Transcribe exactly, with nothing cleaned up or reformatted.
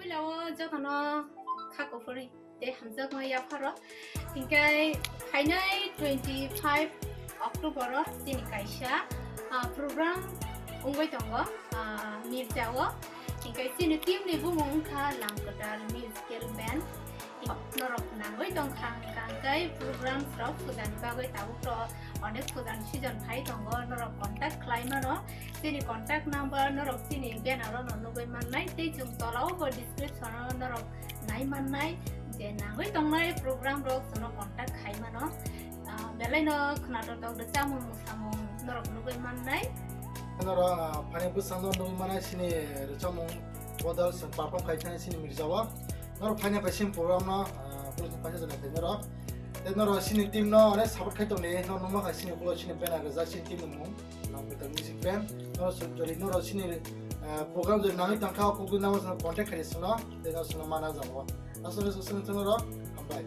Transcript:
Puila o jotono kha kuphuri tei hamjakma yapharo. Hinkhe phainai twenty five October o chini kaisa, ah, program wngwi tongo, ah, Mirja o. Hinkhe chini team ni bumung wngkha Langkwtal Musical Band. Norok nangwi tongkha hwnkha hwnkhe programs rok pujani bagwi tabuk to onek pujani season phai tongo, norok contact khlai mano. Chini contact number norok chini banner o no nugwi mannai tei chwng tola o bo description o norok nai mannai je nangwi tongnai program rok chwngno contact khai mano. Ah, belai no khwnatok tok de chamung samung norok nugwi mannai. Norok, ah, phani bwskango nugwi mannai chini rwchapmung bodol chwng perform khai thani chini Mirja o. Norok phaina bai sini program no, ah, police ni paisa jana khaina rok. Tei norok sini team no onek support khai tongni, no numa khai sini ulo sini banner rijak sini team ni mung, Langkwtal Music Band. Norok sini jori norok sini, ah, program jori nangwi tongkha, o kugui nangma sini contact khai sino, tei norok sini mana jabo. Aswk sini sini norok, hambai.